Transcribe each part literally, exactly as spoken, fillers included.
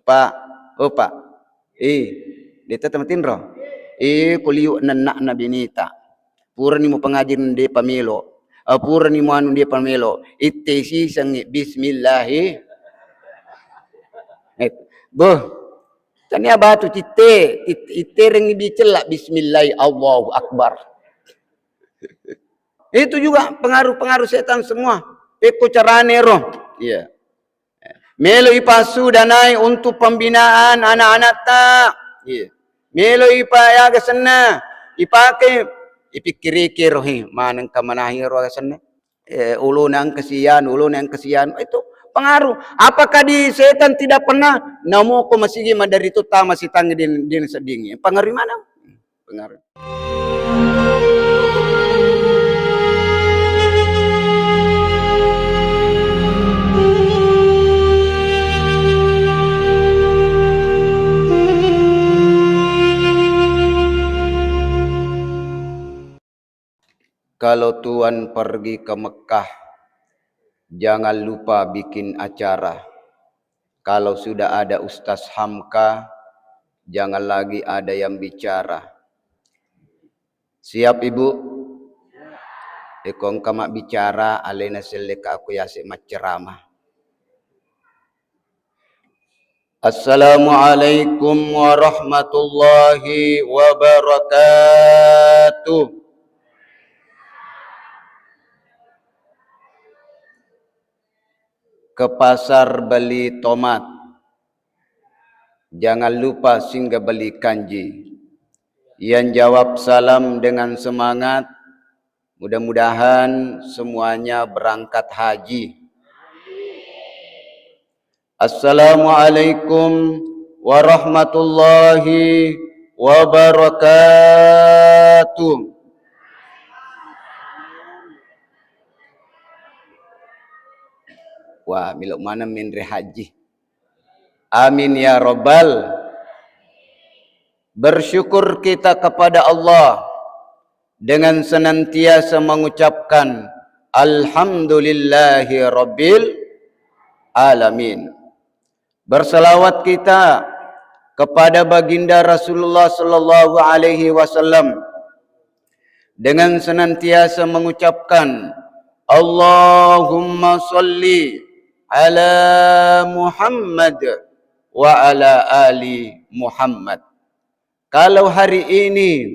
Pak, oh Pak, eh, detta tamatinro, eh, kuliu nenna'na binita, purani mupangaji de' pamelo, eh, purani muanu de' pamelo, itte sisengngi bismillahi. Eh, boh, tania batu citte, it-, itterengngi bicella bismillahi Allahu Akbar. Itu juga pengaruh-pengaruh setan semua. Pekko carane ro. Iya. Melo ipassu danai untuk pembinaan anak-anakta. Iya. Melo ipa-, aga senna, ipake, ipikkiriki ro, he, manengka manahi ro aga senna. Eh, uluna engka sian, uluna engka sian. Itu pengaruh. Apakah di setan tidak pernah? Namoko masigi madari tu tama sitangi di, di seddingi. Pengaruh mana? Pengaruh. Kalau Tuan pergi ke Mekah, jangan lupa bikin acara. Kalau sudah ada Ustaz Hamka, jangan lagi ada yang bicara. Siap, Ibu? Iko engka mabbicara, alena selleka aku yase macceramah. Assalamualaikum warahmatullahi wabarakatuh. Ke pasar beli tomat. Jangan lupa singgah beli kanji. Yang jawab salam dengan semangat, mudah-mudahan semuanya berangkat haji. Assalamualaikum warahmatullahi wabarakatuh. Wah, melo maneng menre haji. Amin ya rabbal. Bersyukur kita kepada Allah dengan senantiasa mengucapkan, "Alhamdulillahi rabbil alamin." Berselawat kita kepada Baginda Rasulullah sallallahu alaihi wasallam dengan senantiasa mengucapkan, "Allahumma salli ala Muhammad wa ala ali Muhammad." Kalau hari ini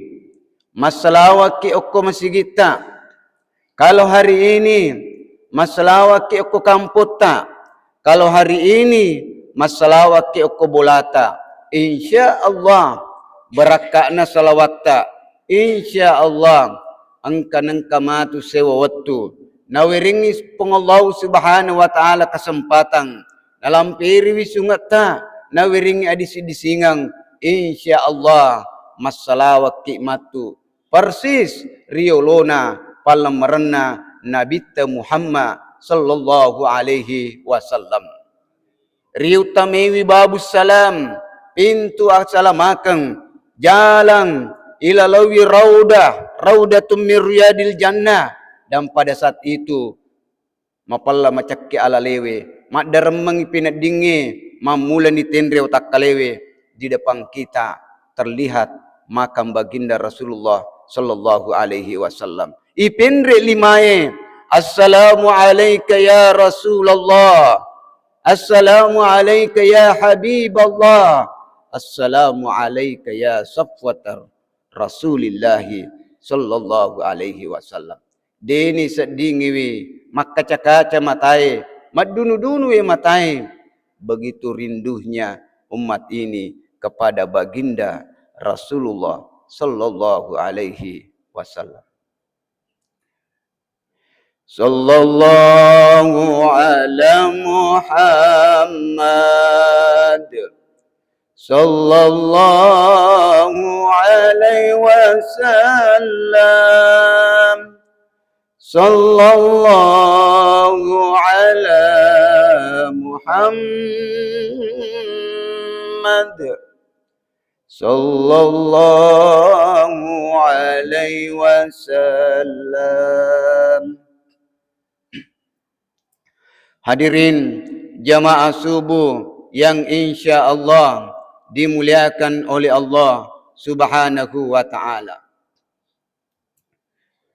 massalawakki okko masigitta, kalau hari ini massalawakki okko kampotta, kalau hari ini massalawakki okko bolata, insya Allah barakka'na salawatta, insya Allah engka nengka matu sewa wettu nawerengngi Puang Allahu Subhanahu wa Ta'ala kesempatan, nalampiriwi sungetta, nawerengngi adisi-disingeng, insya Allah massalawakki matu persis riolona pallemmerenna Nabitta Muhammad sallallahu alaihi wasallam. Riuttamaiwi Babus Salam, pintu assalamakeng, jalan ilalauwi Raudah, Raudatum min Riyadil Jannah, dan pada saat itu mapella macakki alalewe, maddaremmengngi pineddingnge, mammulani tenre watakkalewe, di depan kita terlihat makam Baginda Rasulullah sallallahu alaihi wasallam. Ipenre limae, "Assalamu alaika ya Rasulullah, assalamu alaika ya Habiballah, assalamu alaika ya safwatar Rasulillahi sallallahu alaihi wasallam." Deni seddingiwi makkaca-kaca matae, maddunu-dunui matae. Begitu rindunya umat ini kepada Baginda Rasulullah sallallahu alaihi wasallam. Sallallahu ala Muhammad. Sallallahu alaihi wasallam. Sallallahu ala Muhammad. Sallallahu alaihi wasallam. Hadirin jamaah subuh, yang insya Allah dimuliakan oleh Allah Subhanahu wa Ta'ala.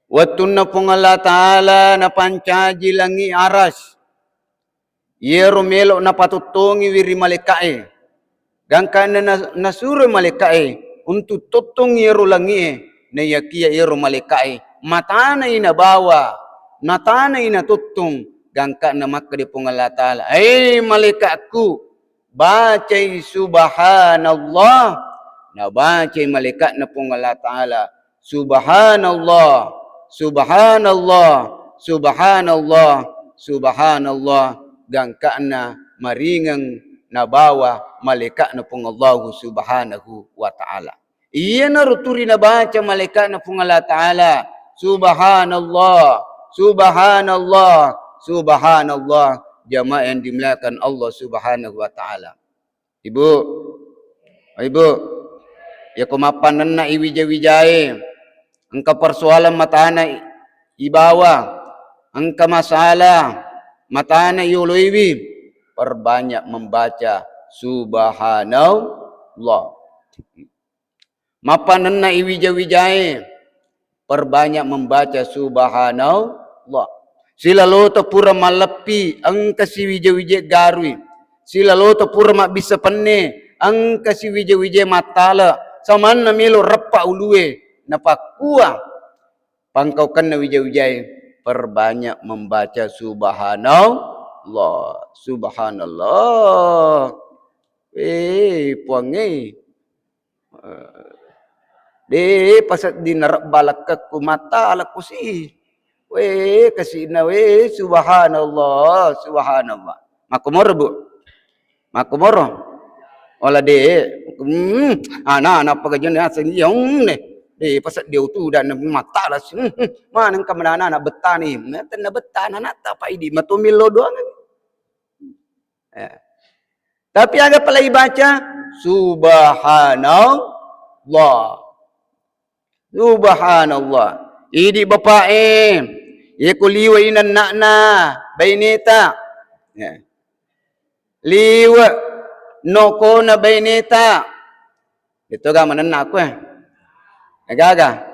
Wettunna Puang Allah Ta'ala napancaji langi aras, iyaro melo napatottongiwi ri malaeka'e, gangkanna na-, nasuro malaeka'e untu tottong iyaro langi'e, naiyakiya iyaro malaeka'e matanai nabawa, matanai natottong, gangkanna makkeda Puang Allah Ta'ala, "Eh, malaeka'ku, bacai subhanallah." Nabacai malaeka'na Puang Allah Ta'ala, "Subhanallah, subhanallah, subhanallah, subhanallah." Gangka'na maringeng nabawa malaeka'na Puang Allahu Subhanahu wa Ta'ala. Iyanaro tuli nabaca malaeka'na Puang Allah Ta'ala, "Subhanallah, subhanallah, subhanallah." Jamaah yang dimuliakan Allah Subhanahu wa Ta'ala. Ibu, Ibu, yako mappanenna i wija-wijae, engka persoalan matana i-, ibawa, engka masalah matana yoloiwi, perbanyak membaca subhanallah. Mappanenna i wija-wijae, perbanyak membaca subhanallah. Silalota pura malleppi, engka si wija-wija garui. Silalota pura mabbissa penne, engka si wija-wija mattala. Samanna melo reppa ulue, napakkua pangkaukenna wija-wijae, perbanyak membaca subhanallah, subhanallah. Eh, Puangnge. De pasedding narebba lekkekku, mattala kusi. We, kasina we, subhanallah, subhanallah. Makkomoro, Bu? Makkomoro? Wala de. Hmm, ana-ana pagajana aseng iya, hmm, ne. De pasedding utu dan mattala si. Hmm, hmm. Mana engka mana ana bettani? Nah, tenna bettana natta pa idi matomillo doang. Ya. Tapi aga pale ibaca? Subhanallah. Subhanallah. Idi bapa'e, yeko liwe inanna'na baineta. Ya. Liwe nokona baineta. Itu ga manenna aku, eh. Gaga.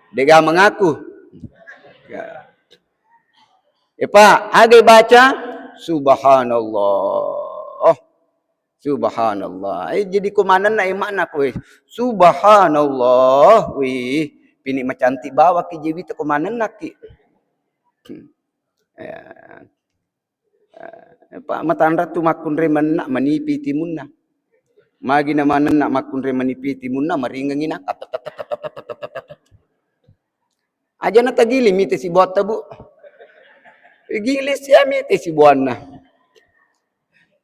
Dega mengaku. Ya. Epa, aga baca? Subhanallah. Subhanallah. Eh, jadi ko manenna e makna ko, eh. Subhanallah. Wih, pini macantik bawa ki jewita ko manenna ki. Hmm. Ya. Eh, pa matanra tu makkunrai manenna manipi timunna. Magi na manenna makkunrai manipi timunna, maringengi na. Aja na tagili mite sibuatta, Bu. Gili sia mite sibuanna.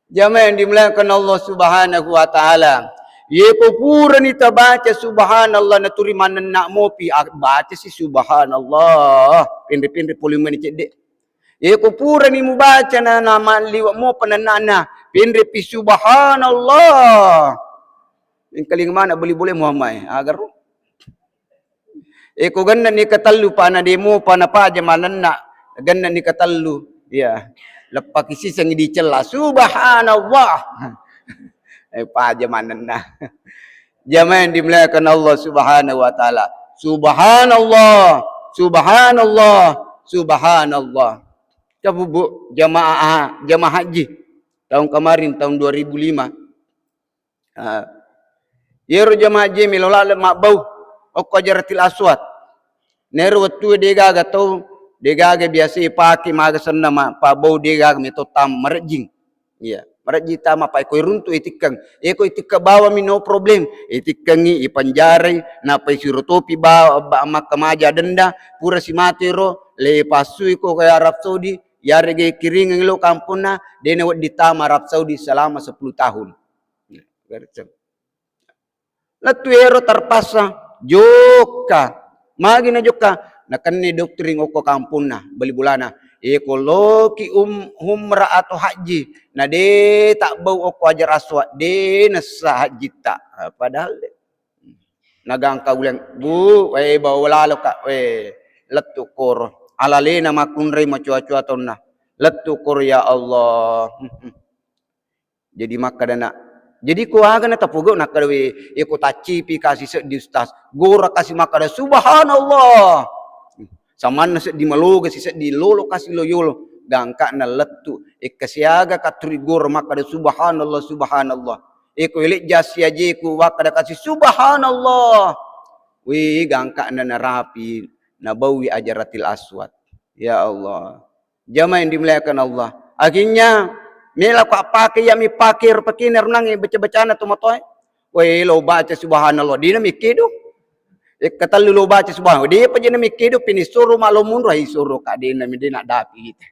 Jamaah yang dimuliakan Allah Subhanahu wa Ta'ala. Yeko purani tabaca subhanallah naturi manenna mopi, ah, baca si subhanallah. Penre-penre pole mani cedde. Yeko purani mubaca na, na malliwa mopa nenna'na, penrepi subhanallah. Engkaling mana beli boleh Muhammad, eh, agar. Eko genneni katellu pa na demo pa na paja manenna, genneni katellu, ya. Leppaki siseng dicella, subhanallah. Eh, paja manenna. Jamaah yang dimuliakan Allah Subhanahu wa Ta'ala. Subhanallah, subhanallah, subhanallah. Coba, Bu, jamaah, jamaah haji tahun kemarin, tahun dua ribu lima. Ah. Yero jamaah haji melo laleng mabbau okko Hajaratil Aswad. Nero wettue degaga tau, degaga biasa ipake maga senna ma-, pabbau degaga meto tam marejjing. Iya, marejjing tama pa iko iruntu itikkeng. Eko itikkeng bawami no problem. Itikkengi, ipanjarai, napa isiro topi ba-, ba-, makkamaja denda, pura simate ro, le passui ko ke Arab Saudi, yarega kiringeng lo kamponna, dena wedding tama Arab Saudi selama sepuluh tahun. Lettu ero terpaksa jokka. Magi na jokka? Nakenni doktering okko kamponna, bali bolana. Eko loki um-, umrah atau haji, na de tabbau okko Hajar Aswad, de nessa hajitta. Ah, padahal de. Nagangka uleng, Bu, eh, bawa lalo, Kak, eh, lettu koro. Alalena makkunrai macoa-coa tonna. Lettu koro, ya Allah. Jadi makkeda na, jadi ko aga na tapogau, nakkeda we, e ko taccipi kasi seddi ustaz, gora kasi makkeda subhanallah. Samanna seddi maloga si seddi lolo kasi lo yolo, gangkana lettu. E kasi aga katuri gora makkeda subhanallah, subhanallah. E ko elek jasi aje ku makkeda kasi subhanallah. Wi gangkana narapi, nabawi ajaratil aswad. Ya Allah. Jamaah yang dimuliakan Allah. Akhirnya, mela ko appake iya mi pake ro pakena runangnge baca-bacana to matoe. Weh, lo baca subhanallah, dina mikkedo. E, katellu lo baca subhanallah, dia pa jena mikkedo, pini suro malo munro, hai suro ka dena mi dena dapi kita.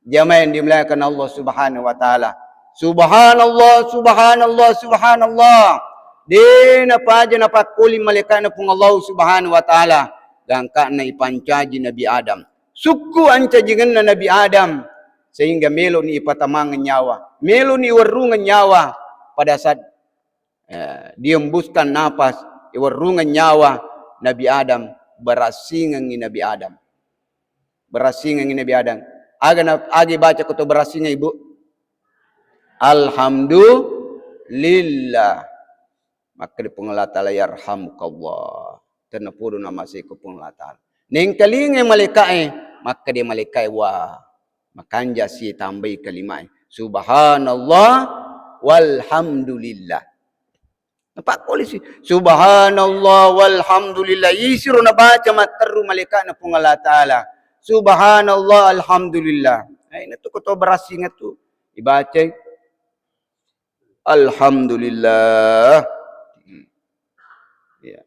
Jamaah yang dimuliakan Allah Subhanahu wa Ta'ala. Subhanallah, subhanallah, subhanallah. Dena paja napakkoli malaikatna Puang Allah Subhanahu wa Ta'ala. Gangkana ipancaji Nabi Adam. Sukku ancajingenna Nabi Adam, sehingga meloni ipatamangeng nyawa, meloni iwerrungeng nyawa. Pada saat, eh, dihembuskan napas, iwerrungeng nyawa Nabi Adam, berassingengi Nabi Adam. Berassingengi Nabi Adam. Aga na, aga baca ko to berassingeng, Ibu? Alhamdulillah. Makkeda Puang Allah Ta'ala, "Yarhamukallah." Tennapodo namaseko Puang Allah Ta'ala. Nengkalingai malaika'e, makkeda malaika'e, "Wa, makanja si tambai kalimae. Subhanallah walhamdulillah." Napakkoli si, "Subhanallah walhamdulillah." Isiro nabaca matteru malaika'na Puang Allah Ta'ala. "Subhanallah alhamdulillah." Nah, ini tuh ketua berassingeng tuh. Ibacai. Alhamdulillah. Hmm. Iya.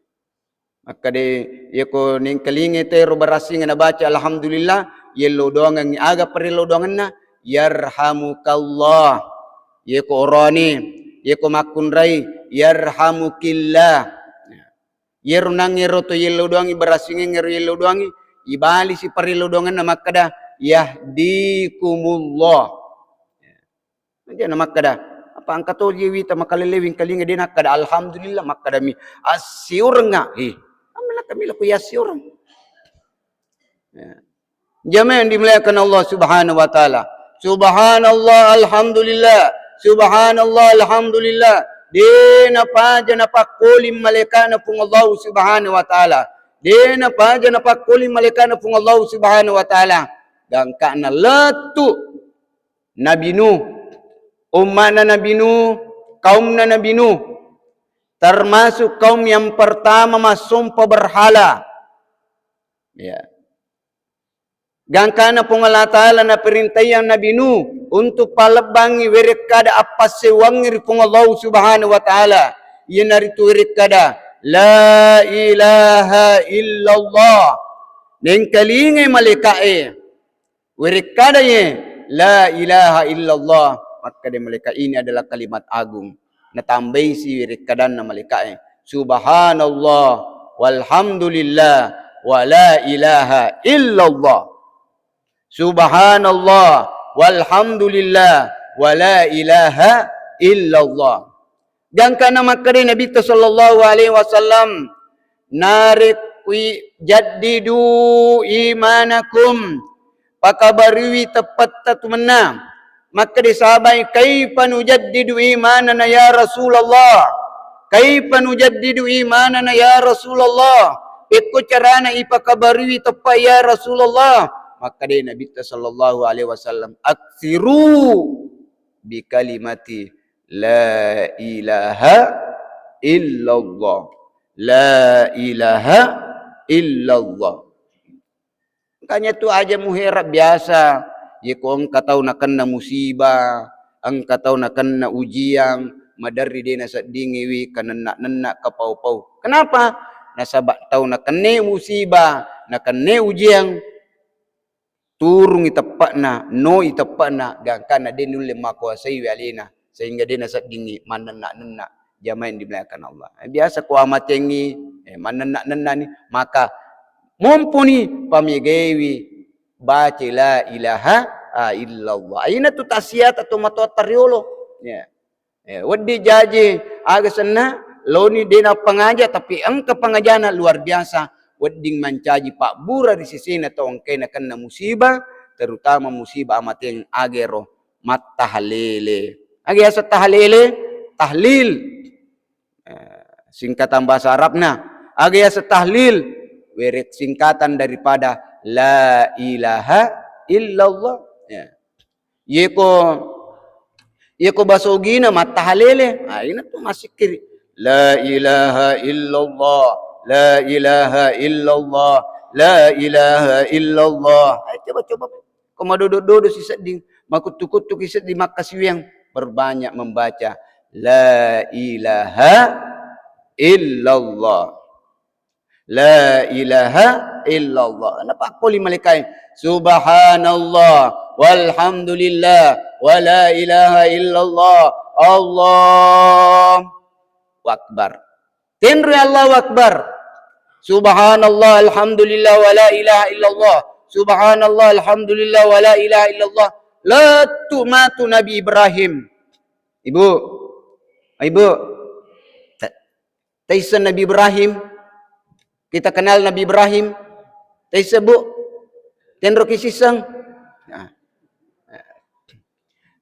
Makkeda, iya ko nengkalingai tero berassingeng nabaca alhamdulillah, yello doangengngi aga parello doangenna? Yarhamukallah. Iya ko orane, iya ko makkunrai, yarhamukillah. Iya. Yero nangngero to yello doangi, berassingeng ero yello doangi, ibalisi parello doangenna makkeda, "Yahdikumullah." Aja na makkeda, apa engka to je wita makalelewi engkalinga de nakkeda alhamdulillah, makkeda mi, "Assiurengnga." Eh, amma nakka mila ku yassiureng. Ya. Jamaah yang dimuliakan Allah Subhanahu wa Ta'ala. Subhanallah, alhamdulillah. Subhanallah, alhamdulillah. Dena paja napakkoling malaikana Puang Allah Subhanahu wa Ta'ala. Dena paja napakkoling malaikana Puang Allah Subhanahu wa Ta'ala. Gangkana lettu Nabi Nuh, umma'na Nabi Nuh, kaumna Nabi Nuh, termasuk kaum yang pertama massompa berhala. Ya. Gangkana Puang Allah Ta'ala naperintaiang Nabi Nuh untuk palebbangi werekkada appassewangngi ri Puang Allah Subhanahu wa Ta'ala. Iyanaritu werekkada, "La ilaha illallah." Nengkalingai malaika'e. Werekkada ye, "La ilaha illallah." Makkeda malaika, "Ini adalah kalimat agung." Natambaisi werekkadanna malaika'e, "Subhanallah walhamdulillah wa la ilaha illallah. Subhanallah walhamdulillah wa la ilaha illallah." Gangkana makkeda Nabitta sallallahu alaihi wasallam, "Narekko i-, jaddidu imanakum, pakabarui teppetta tu mennang." Makkeda sahabai, "Kaifa nujaddidu imanana ya Rasulullah? Kaifa nujaddidu imanana ya Rasulullah? Pekko carana ipakabarui teppa ya Rasulullah?" Makkeda Nabitta sallallahu alaihi wasallam, "Aksiru bi kalimati la ilaha illallah. La ilaha illallah." Makanya tu aja muhera biasa, ye ko engka tau nakenna musibah, engka tau nakenna ujiang, maderri de naseddingiwi kanenna-nenna kapau-pau. Kenapa? Nasaba tau nakenne musibah, nakenne ujiang, turungi teppa'na, noi teppa'na, gangkanna de nulle makuasaiwi alena, sehingga de naseddingi mannenna-nenna. Jamaah yang dimuliakan Allah. Eh, biasa ko amatengi, eh, mannenna-nennani, maka mumpuni pamegaiwi baca la ilaha, ah, illallah. Aina tu tasiyata to matoatta riolo. Ya. Eh, wedding jaji aga senna, loni de nappangaja, tapi engka pangajana luar biasa, wedding mancaji pabbura ri sesena tau engkae nakenna musibah, terutama musibah amateng agero, mattahalele. Aga yaseng tahalele? Tahlil. Eh, singkatan bahasa Arabna. Aga yaseng tahlil? Werek singkatan daripada la ilaha illallah. Ya. Yeko, yeko basogina mattahalele, ah, ina tu massikkiri. La ilaha illallah, la ilaha illallah, la ilaha illallah. Ayo coba, coba. Ko madodo-dodo si sedding, makuttu-kuttu ki sedding makkasiwiang, perbanyak membaca la ilaha illallah. La ilaha illallah. Napakkoli malaikae, subhanallah, walhamdulillah, wa la ilaha illallah, Allahu akbar. Tenroi Allahu akbar. Subhanallah, alhamdulillah, wa la ilaha illallah. Subhanallah, alhamdulillah, wa la ilaha illallah. Lettu matu Nabi Ibrahim. Ibu, ibu, ta-, taisseng Nabi Ibrahim? Kita kenal Nabi Ibrahim? Taisseng, Bu? Tenroki sisseng? Nah.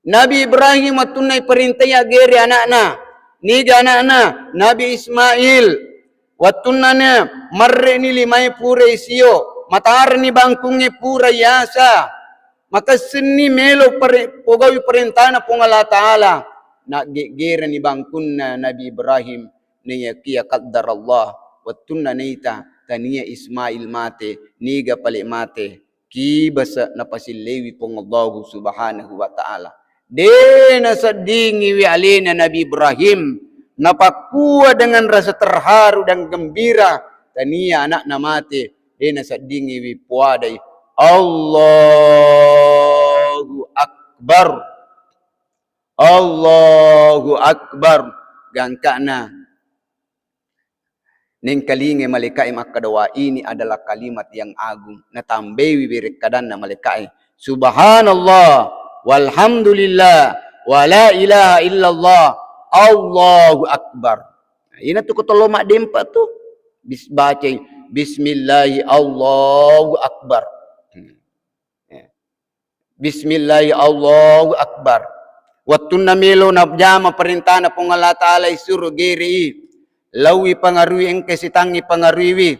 Nabi Ibrahim wettunna iparintai aggere ana'na. Niga ana'na? Nabi Ismail. Wettunnana marre'ni limae pura isio, matarni bangkungnge pura iasa, makessinni melo pare-, pogaui parentana Puang Allah Ta'ala. Naggeggereni bangkunna Nabi Ibrahim, naiyakia qaddarallah, wettunna naita tania Ismail mate, niga pale mate. Kibasa napasillewi Puang Allahu Subhanahu wa Ta'ala. De naseddingiwi alena Nabi Ibrahim napakkua dengan rasa terharu dan gembira, tania ana'na mate, de naseddingiwi puadai, Allahu Akbar, Allahu Akbar. Gangka'na Nengkalingai malaika'e makkeda, "Wa, ini adalah kalimat yang agung." Natambaiwi werekkadanna malaika'e, "Subhanallah, walhamdulillah, wa la ilaha illallah, Allahu Akbar." Nah, ina tu ko tollo maddempa tu. Bis-, bacai, "Bismillahi Allahu Akbar." Hmm. Ya. Bismillahi Allahu Akbar. Wettunna melo najama parentana Puang Allah Ta'ala, isuro gere i, laowi pangaruiwi, engkai sitangngi pangaruiwi.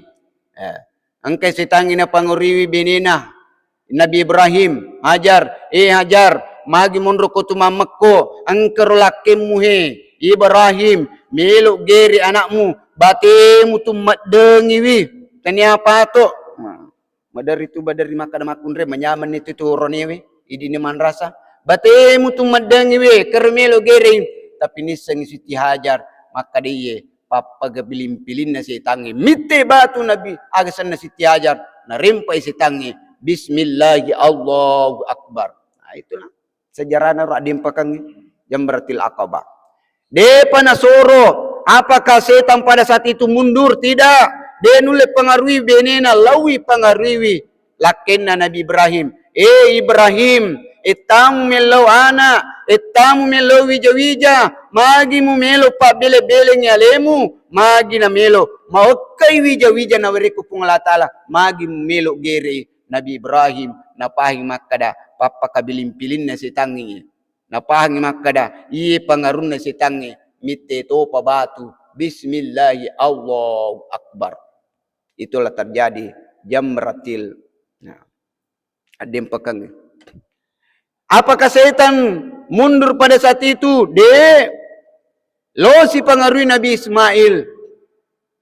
Eh, engkai sitangngi napangaruiwi benena Nabi Ibrahim, Hajar, "Eh Hajar, magi monro ko tu mammekko, engkaro lakkemmu he, Ibrahim, melo gere anakmu, batemu tu meddengiwi, tania pato." Nah. Maderri tu, maderri makkeda makkunrai, manyamenni tu, tu ronewe, idini manrasa. Batemu tu meddengiwe, kero melo gerei. Tapi nissengi Siti Hajar, makkeda iye, pappagabiling-pilinna setangnge. Mitte batu Nabi, aga senna Siti Hajar, narempai setangnge. Bismillahi Allahu Akbar. Nah, itulah. Sejarahna ro addempakengnge Jamratil Aqabah. Depa nasoro, apakah setan pada saat itu mundur? Tidak. De nulle pangaruiwi benena, laowi pangaruiwi lakkenna Nabi Ibrahim. "Eh Ibrahim, ettamu mellau ana, ettamu mellau wija-wija, magi mumelo pabbele-belengi alemu, magi namelo mawekkai wija-wija nawerekko Puang Allah Ta'ala, magi mumelo gerei." Nabi Ibrahim napahangi makkeda, pappakabiling-pilinna setangnge. Napahangi makkeda, iye pangarunna setangnge, mitte topa batu, bismillahi Allahu Akbar. Itulah terjadi jamratil, nah, addempakeng. Apakah setan mundur pada saat itu? De. Losi pangarui Nabi Ismail.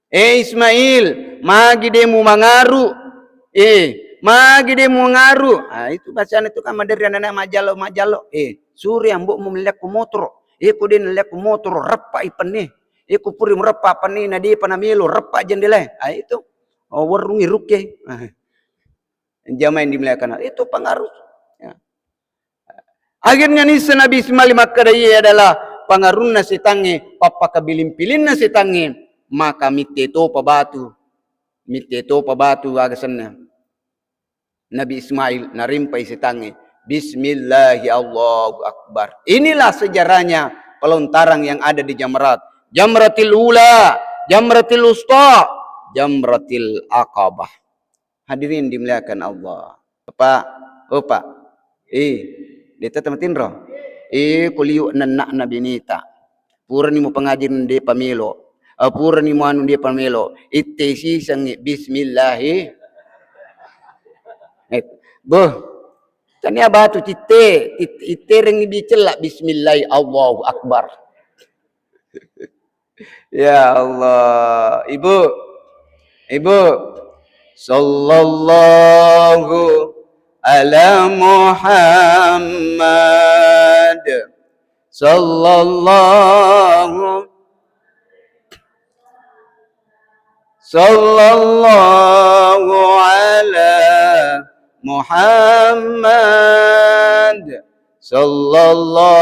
"Eh Ismail, magi de mumangaru? Eh, magi de mumangaru?" Ah, itu bacana itu kan maderri anak-anak majjallo-majjallo. "Eh, suri ambo'mu mellekko motoro. Eh, ko de nellekko motoro, reppa i penne. Eh, ko puri mureppa penne, na depa namelo, reppa jendelae." Ah, itu. Oh, werrungi rukke. Ah. Jamaah yang dimuliakan Allah, itu pengaruh. Ya. Akhirnya nisseng Nabi Ismail makkeda, "Iye adalah pangarunna setangnge, pappakabiling-pilinna setangnge." Maka mitte topa batu, mitte topa batu aga senna Nabi Ismail, narempai setangnge. Bismillahi Allahu Akbar. Inilah sejarahnya pelontaran yang ada di Jamrat. Jamratil Ula, Jamratil Wusta, Jamratil Aqabah. Hadirin dimuliakan Allah. Bapak, oh, Pak. Eh, de tette matinro. Eh, ko liwe' nenna'na bineta. Purani mupangaji nde'pa melo. Eh, purani muanu nde'pa melo. Itte sisengngi bismillahi. Eh, beh. Tania batu titte, it-, itterengngi bicella bismillahi Allahu Akbar. Ya Allah, Ibu. Ibu. Sallallahu ala Muhammad. Sallallahu, sallallahu ala Muhammad. Sallallahu.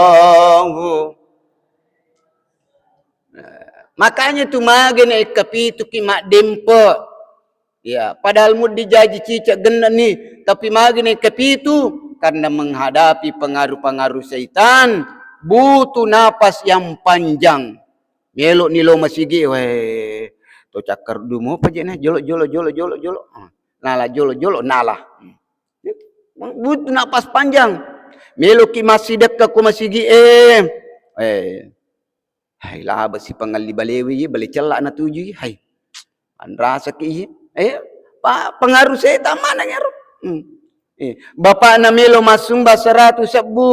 Makanya tu mage na ekka pitu ki maddempe. Ya, padahal muddi jaji cicak genna ni, tapi magi ni kepitu, karena menghadapi pengaruh-pengaruh syaitan, butuh napas yang panjang. Melo ni lo masigi, weh, to cakar dumo pajena, jolo, jolo, jolo, jolo, jolo. Ah, nala, jolo, jolo, nala. Hmm. Butuh napas panjang. Melo ki masih dekat ko masigi, eh. Eh. Hai, laba si pangalli balewe ye, bale cella natuju ye. Hai. Anrasaki ye. Eh, pa-, pengaruh setan maneng ero. Hmm. Eh, bapakna melo massumba seratu sebbu.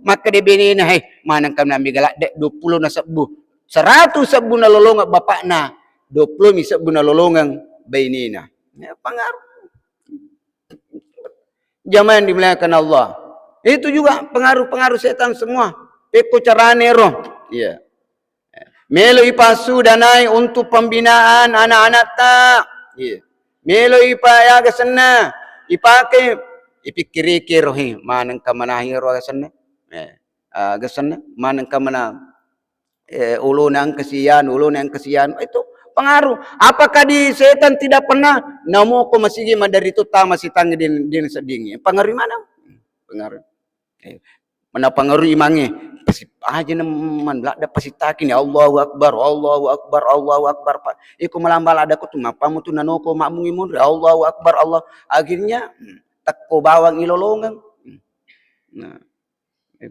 Makkeda benena, "Hai, maneng kam nami galak dek dua puluh na sebbu." Seratu sebbu nalolongeng bapakna, dua puluh mi sebbu nalolongeng bainena. Ya, pengaruh. Jamaah yang dimuliakan Allah. Itu juga pengaruh-pengaruh setan semua. Pekko carane ro. Iya. Melo ipassu danai untuk pembinaan anak-anak ta. Iya. Melo ipa-, yaga senna. Ipake, ipikkiriki rohi. Maneng kamanahi ro aga senna. Eh, aga senna. Maneng kamana. Eh, uluna engka sian, uluna engka sian, itu pengaruh. Apakah di setan tidak pernah? Namo ko masigi madari tu tama sitangngi di, di seddingi. Pengaruh mana? Pengaruh. Eh, mana pengaruh imangnge? Pasi-, aja na man ladda pasitaki ni, Allahu Akbar, Allahu Akbar, Allahu Akbar, Pak. Iko malamba ladda ko tu, mappamu tu nanoko makmungi munri, Allahu Akbar, Allah. Akhirnya, hmm, tekko bawang ilolongeng. Hmm. Nah.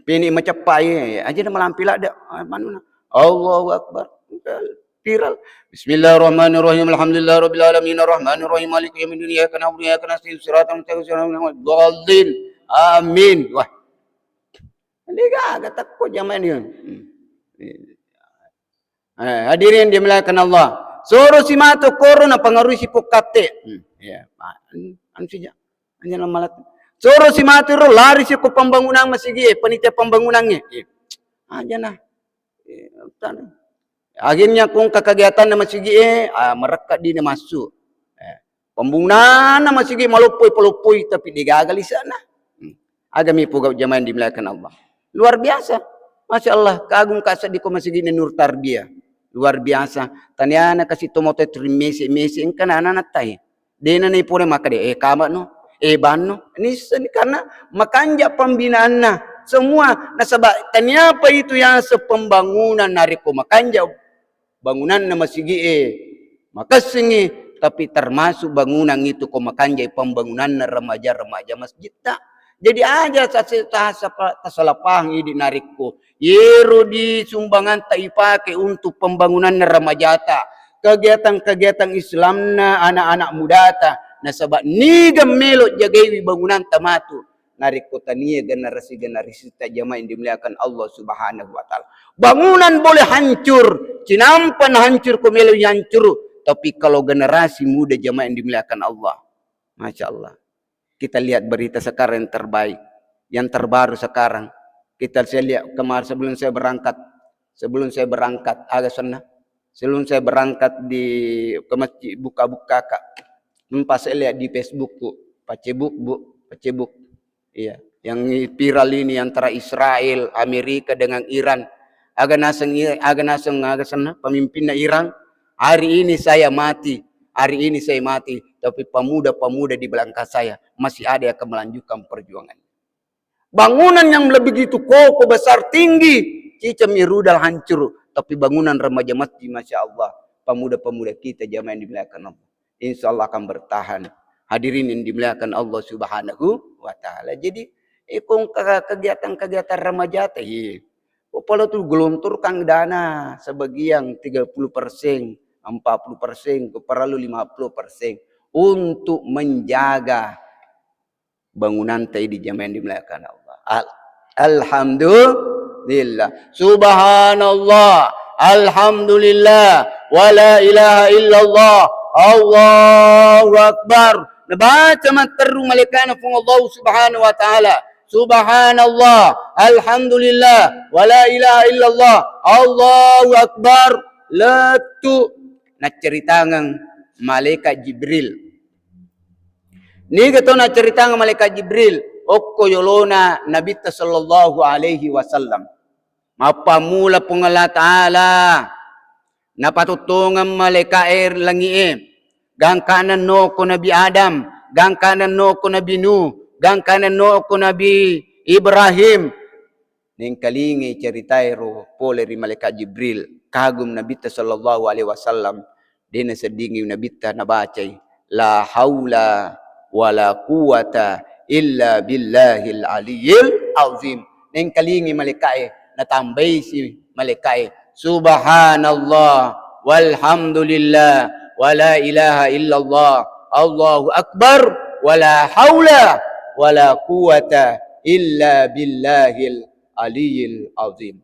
Pini maceppai, aja na malampi ladda, ah, manuna. Allahu Akbar. Viral. Bismillahirrahmanirrahim. Alhamdulillahirabbil alamin. Arrahmanirrahim. Maliki yaumiddin. Iyyaka na'budu wa iyyaka nasta'in. Shiratal mustaqim. Shiratal ladzina an'amta 'alaihim ghairil maghdubi 'alaihim waladdallin. Amin. Wah. Ini gaga tekko jamaah ini. Hmm. Eh, hadirin dimuliakan Allah. Soro si matu koro na pengaruhi si pokatte. Hmm, iya, Pak. Anu, anu sija. Hanya lama lat-, soro si matu ro lari si ko pembangunan masigi, eh, panitia pembangunannya. Eh, aja nah. Eh, tan-, akhirnya kong kegiatan masigi, eh, ah, merekat di masuk. Eh, Pembangunanna masigi maloppoi, paloppoi, tapi degaga lise'na. Hmm. Agami pogau jamaah yang dimuliakan Allah. Luar biasa. Masya Allah, kagum ka seddi ko masigi'na Nur Tarbiyah. Luar biasa. Taniana kasi tomoto turi mese-mese engka nana natai. Dena ni pole maka de, eh, kama no, eh, banno. Nisseng karena makanja pembinaanna semua nasaba taniapa itu yang sepembangunan narekko makanja bangunanna masigi'e makessingngi, tapi termasuk bangunan itu ko makanjai pembangunanna remaja-remaja masjitta. Jadi aja tase-, tasapa-, tasalapahang idi narekko yero di sumbanganta ipake untuk pembangunanna remajata, kegiatan-kegiatan Islamna anak-anak mudata, nasaba niga melo jagaiwi bangunanta matu. Narekko tania generasi-generasita jamaah yang dimuliakan Allah Subhanahu wa Ta'ala. Bangunan boleh hancur, cinampa na hancur ko melo hancur, tapi kalau generasi muda jamaah yang dimuliakan Allah, Masya Allah. Kita lihat berita sekarang yang terbaik, yang terbaru sekarang. Kita, saya lihat kemarin sebelum saya berangkat, sebelum saya berangkat, aga senna, sebelum saya berangkat di, ke masjid, buka-buka, Kak. Empa saya lihat di Facebookku, Facebook, Bu, Facebook. Iya, yang viral ini antara Israel, Amerika dengan Iran. Aga naseng i-, aga naseng, aga senna pemimpinna Iran. Hari ini saya mati, hari ini saya mati, tapi pemuda-pemuda di belakang saya masih ada yang akan melanjutkan perjuangan. Bangunan yang begitu kokoh, besar, tinggi, cicami rudal, hancur, tapi bangunan remaja masjid, Masya Allah, pemuda-pemuda kita jamaah yang dimuliakan Allah, insya Allah akan bertahan. Hadirin yang dimuliakan Allah Subhanahu wa Ta'ala. Jadi, Iko engka kegiatan-kegiatan remajata, iye. Upala tu gelontorkan dana sebagian tiga puluh persen, empat puluh persen, ko perlu lima puluh persen untuk menjaga bangunanta idi, jamaah yang dimuliakan Allah. Al-, Alhamdulillah. Subhanallah. Alhamdulillah. Wa la ilaha illallah. Allahu Akbar. Nabaca matteru malaikana Puang Allah Subhanahu wa Ta'ala. Subhanallah. Alhamdulillah. Wa la ilaha illallah. Allahu Akbar. Lettu. Nacceritangeng malaikat Jibril. Niga to nacceritangeng malaikat Jibril, okko yolona Nabitta sallallahu alaihi wasallam. Mappammula Puang Allah Ta'ala napatottongeng malaika'e langi'e, gangkana nokko Nabi Adam, gangkana nokko Nabi Nuh, gangkana nokko Nabi Ibrahim. Nengkalingai ceritae ro pole ri malaikat Jibril, kagum Nabitta sallallahu alaihi wasallam, de naseddingi Nabitta nabacai, "La haula wala quwwata illa billahil aliyyil azim." Nengkalingai malaikae, natambai si malaikae, "Subhanallah walhamdulillah wala ilaha illallah, Allahu akbar, wala haula wala quwwata illa billahil aliyyil azim."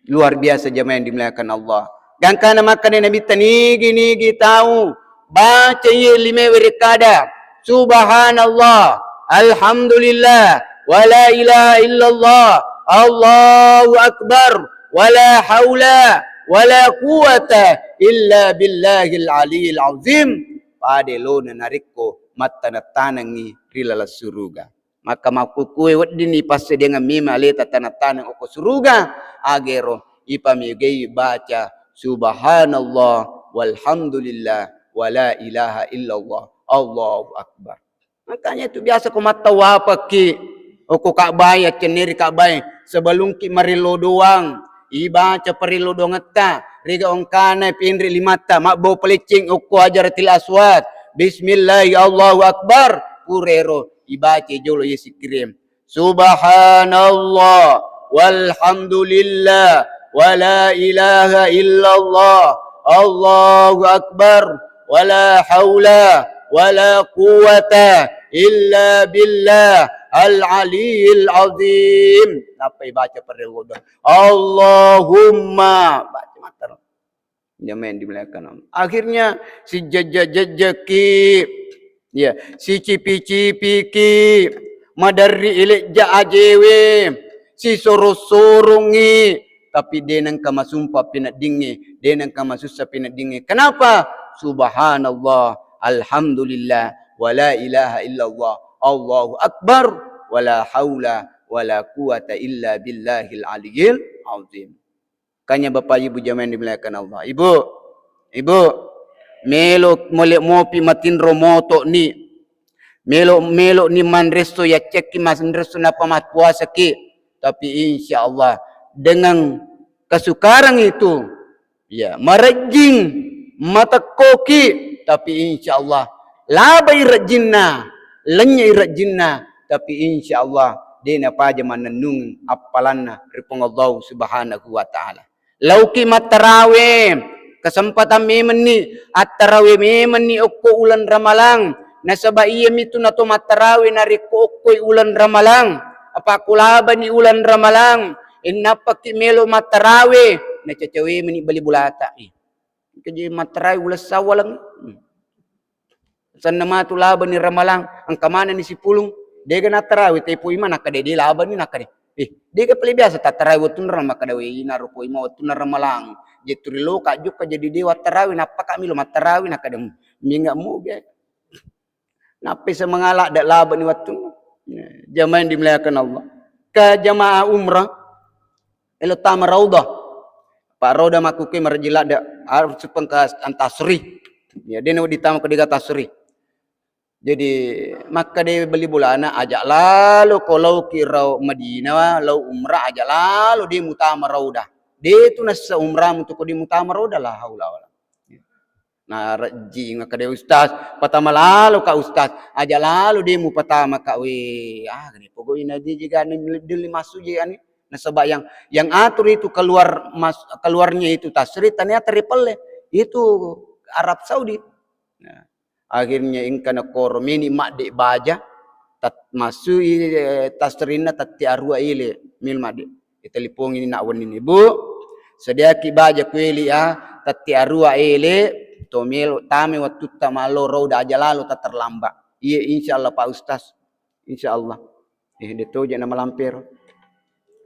Luar biasa, jamaah yang dimuliakan Allah. Gangkana makkeda Nabitta, nigi-nigi tau baca iye lime werekkada, "Subhanallah, alhamdulillah, wa la ilaha illallah, Allahu akbar, wa la haula wa la quwwata illa billahil aliyil azim." Pada lona narekko mattaneng-tanengngi ri laleng suruga. Maka makkukue weddinni passediangeng meme aleta taneng-taneng okko suruga, agero ipamegei baca, "Subhanallah walhamdulillah wa la ilaha illallah, Allahu akbar." Makanya itu biasa ko mattawafakki okko Ka'bae, accenneri Ka'bae, sebelumki marillo doang, ibaca parillo doangetta, rega ongkana penre limatta, mabbo palecceng okko Hajaratil Aswad, bismillah, Allahu akbar, purero ibaca jolo iye sikkirié. Subhanallah, walhamdulillah, wa la ilaha illallah, Allahu akbar, wa la haula wa la quwwata illa billah al aliyil azim. Nappai baca parillo doang, Allahumma. Baca mattaro. Jamaah yang dimuliakan Allah. Akhirnya sijejje-jejjeki, ya, sicipi-cipiki, maderri ilejja ajewe, sisoro-sorongi, tapi de nengka masumpa peneddingnge, de nengka masussa peneddingnge. Kenapa? Subhanallah, alhamdulillah, wa la ilaha illallah, Allahu akbar, wa la haula wa la quwwata illa billahil aliyil azim. Kanya Bapak Ibu jamaah yang dimuliakan Allah. Ibu, Ibu, melo mole mopi matinro moto ni. Melo, melo ni manresso yaccekki manresso napa mappuasaki. Tapi insya Allah dengan kesukaran itu, ya, marejjing matekkoki, tapi insya Allah labai rejjinna, lenyei rejjinna, tapi insya Allah de napaja mannennung appalanna ri Puang Allah Subhanahu wa Ta'ala. Lauki mattarawe, kesempatan memenni, attarawe memenni okko uleng Ramalang. Nasaba iyamitu nato mattarawe narekko okkoi uleng Ramalang. Apa kulabani uleng Ramalang, ennappaki melo mattarawe, nacacawe meni bali bulata. Ih, engka je mattarawe uleng Sawaleng. Hmm. Sanna matu labani Ramalang, engka manenni sipulung, dega nattarawe, tepo ima nakkeda de labani nakkeda. Eh, dega pale biasa tattarawe wettunna, makkeda we inaro ko ima wettunna Ramalang. Jettu ri loka jokka jadi de wattarawe, nappaka milo mattarawe nakkeda, hmm, minga muga. Nappai semangala de labani wettunna. Ya, jamaah yang dimuliakan Allah. Ke jamaah umrah, elo tama Raudah. Pak Raudah makkukue marejjing ladde, harus pengka antasri. Ya, de nawedding tama ko dega tasri. Jadi, makkeda bali bulana, aja lalo ko lauki rau Madinah, lau umrah, aja lalo de mutama Raudah. De tu nassa umrahmu tu ko de mutama Raudah, la haula wala. Narejji makkeda, "Ustaz, patama lalo ka Ustaz." Aja lalo de mupatama ka, we, ah, gani pogau ina de jigani dilli massu je ani. Nasaba yang, yang atur itu keluar mas-, keluarnya itu tasri, ternyata ripelle. Itu Arab Saudi. Nah, akhirnya engka nakoro meni madde baja, tat-, masui, eh, tasrinna tette arua ele, mil madde. Itelipongi nak wenni, "Bu, sediaki baja kueli, ah, tette arua ele, to melo tame wattutta mallo rauda aja lalo ta terlambat." Iya, insyaallah Pak Ustaz. Insyaallah. Eh, de toja na malampero.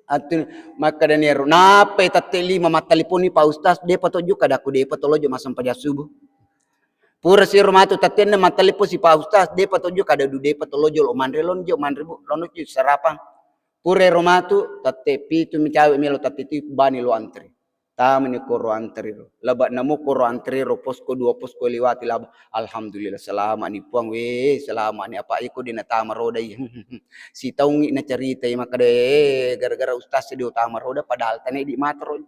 Atu makkeda nero, "Napai tette lima matteliponi Pak Ustaz, depa toju kadaku depa tolojo massempajang subuh." Pura siro matu tette enneng mattelipon si Pak Ustaz, depa toju kada du depa tolojo lo manre, lono jo manre, Bu, lono jo sarapang. Pura ero matu tette pitu mi cawe melo tette tu bani lo antri. Tamani koro antriro. Laba namo koro antriro posko dua posko liwati laba. Alhamdulillah, selamat ni Puang. Weh, selamat ni apa iko de natama roda i. Sitaungi nacaritai makkeda, "Eh, gara-gara ustaz de utama roda padahal tane di matro."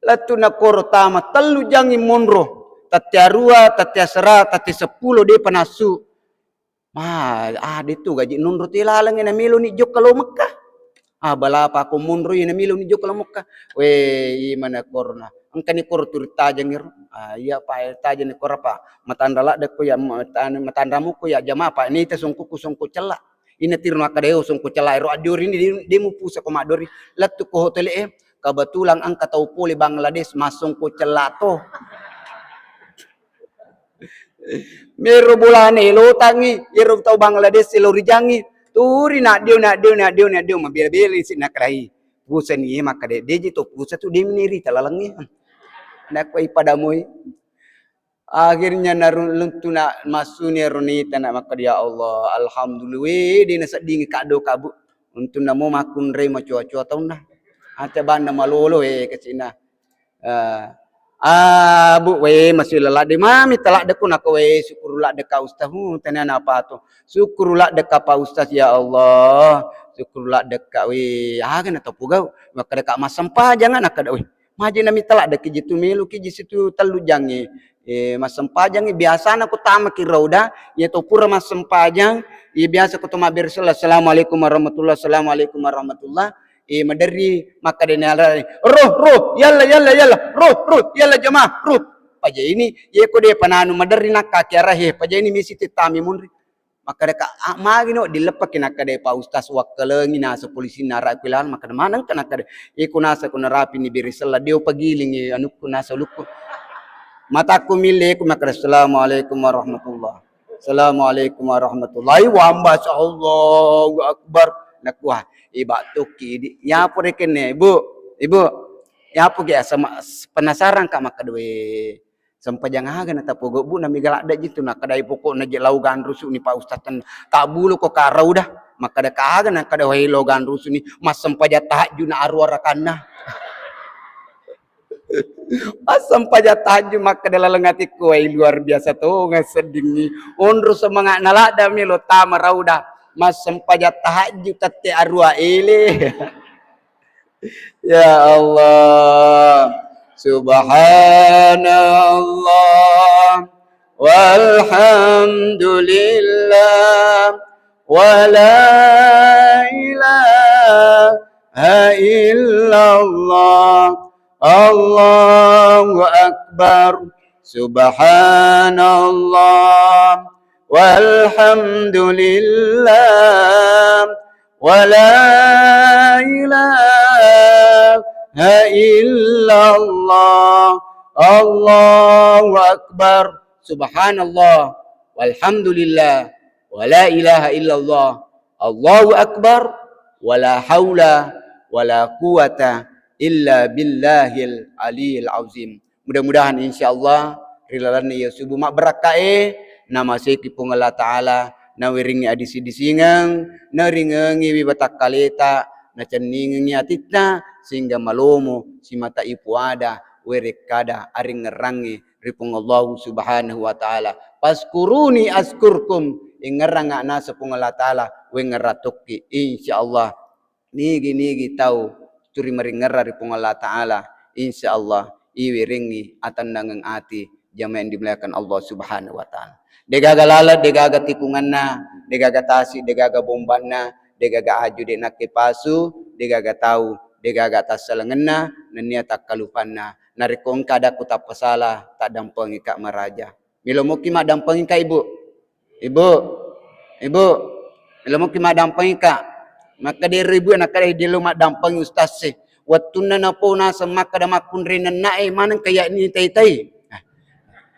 Lettu nakoro tama tellu jangi monro. Tette arua, tette asera, tette seppulo depa nassu. Ma, ah, de tu gaji nonro te laleng na melo ni jokka lo Mekka. Ah, balapa ko monro na melo ni jokka lo Mekka. We, imana korona. Engka ni koro turi tajang ero. Ah, iya Pak, eh, tajang ni koro Pak. Matanra ladde ko ya, matan-, matanra mu ko ya jamaah Pak. Ni te songko ku songko cella. Ina tirno akkeda, "Eo songko cella ero addiori ni de, de mu pusa ko maddori. Lettu ko hotel e. Kebetulan engka tau pole Bangladesh massongko cella to." Mero bolana elotangngi, iyaro tau Bangladesh e lo rijangngi. Turi naddio, naddio, naddio, naddio, mabela-bela isi nakkedai. Pusani e makkeda, "Deji to pusa tu, de mini rita lalengnge." Nakkuai padamoi. Akhirnya naru-, luntuna massuni ero nita na makkeda, "Ya Allah, alhamdulillah, we, de naseddingi kaddo kabu. Untunna mo makkunrai macoa-coa taunna. Ate banna malolo, eh, kecina." Eh, ah, Bu, we, masih ladde mami, ta ladde ku nako, we, syukuru ladde ka Ustaz, hu, tania napa to. Syukuru ladde ka Pak Ustaz, ya Allah. Syukuru ladde ka, we, aga na tau pugau. Makkeda ka massempajang, nakkeda, we, maji nami ta ladde ki jitu melu ki jisitu tellu jangi. Eh, massempajang, biasana ko tama ki rauda, ya to pura massempajang, ya biasa ko to mabbere sella, "Assalamualaikum warahmatullah, assalamualaikum warahmatullah." Eh, maderri makkeda ni alai, "Roh, roh, yalla, yalla, yalla, roh, roh, yalla jamaah, roh." Paja ini, ye ko de pananu maderri nakkaki arahe, paja ini misi tettami munri. Makkeda ka, "Ah, magi no dileppaki?" Nakkeda, "Pak Ustaz, wakkalengi nasa polisinna ara ku ilala." Makkeda, "Maneng ka?" Nakkeda, "Iko nasa ko narapi ni bere sella, deo pagilingi anukku nasa ulukku." Matakku mille ku makkeda, "Assalamualaikum warahmatullah." "Assalamualaikum warahmatullahi wabarakatuh." "Allahu Akbar." Nakuah, "Iba tokki di." Yapo rekenne, "Ibu, Ibu, yapo ki asama-, penasaran ka?" Makkeda, "We, sempajang aga na tapogau, Bu, namiga ladde ji tu?" Nakkedai, "Pokokna je lao ganrusu ni Pak Ustaz ten. Tabbulo ko karau dah." Makkeda, "Kaga?" Nakkeda, "Wahai lao ganrusu ni, massempajang tahajud na aruarakanna." Massempajang tahajud, makkeda laleng atikku, "Wai, luar biasa tonga seddingngi. Onro semangat na ladda melo tama rauda. Massempajang tahajud tette arua ele." Ya Allah, subhanallah, walhamdulillah, wala ilaha illallah, Allahu akbar, subhanallah, walhamdulillah, wala ilaha illallah, Allahu akbar, subhanallah, walhamdulillah, wala ilaha illallah, Allahu akbar, wala haula wala quwata illa billahil aliyil azim." Mudah-mudahan insyaallah ri lalenna iya subuh mabbarakkae, namaseki Puang Allah Ta'ala, nawerengngi adisi-disingeng, naringengiwi watakkaleta, nacenningengngi atitta, sehingga malomo simata ipuada, werekkada aringngerangnge ri Puang Allahu Subhanahu wa Ta'ala. "Fazkuruni azkurkum," ingngeranga nasa Puang Allah Ta'ala, wengngerang tokki, insyaallah. Nigi-nigi tau turi maringngerra ri Puang Allah Ta'ala, insyaallah iwerengngi atennangeng ati Jamaah yang dimuliakan Allah Subhanahu wa Ta'ala. Degaga laleng, degaga tikunganna, degaga tasi, degaga bombanna, degaga aju, de nakke pasu, degaga tau, degaga tassalengenna, nennia takkalupanna. Narekko engka adakku tappasala, taddampengika maraja. Melo moki maddampengika, Ibu? Ibu, Ibu, melo moki maddampengika? Makkeda ero ibu, nakkeda, "Delo maddampengi ustaz e. Wettunna napo naseng makkeda makkunrai nennae, maneng ka yakni tai-tai." Nah,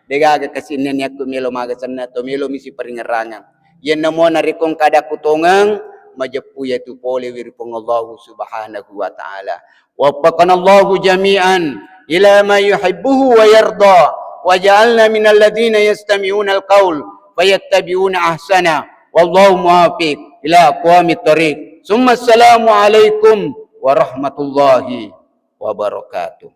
degaga kasinna niakku melo maga senna to, melo misi paringerrangan. Yenna mua narekko engka adakku tongeng, majeppu yatu pole wi ri Puang Allahu Subhanahu wa Ta'ala. Waffaqanallahu jami'an ila ma yuhibbuhu wa yarda, wa ja'alna minal ladzina yastami'unal qaul fayattabi'una ahsana. Wallahu muwaffiq ila aqwamit thariq. Summa assalamu alaikum warahmatullahi wabarakatuh.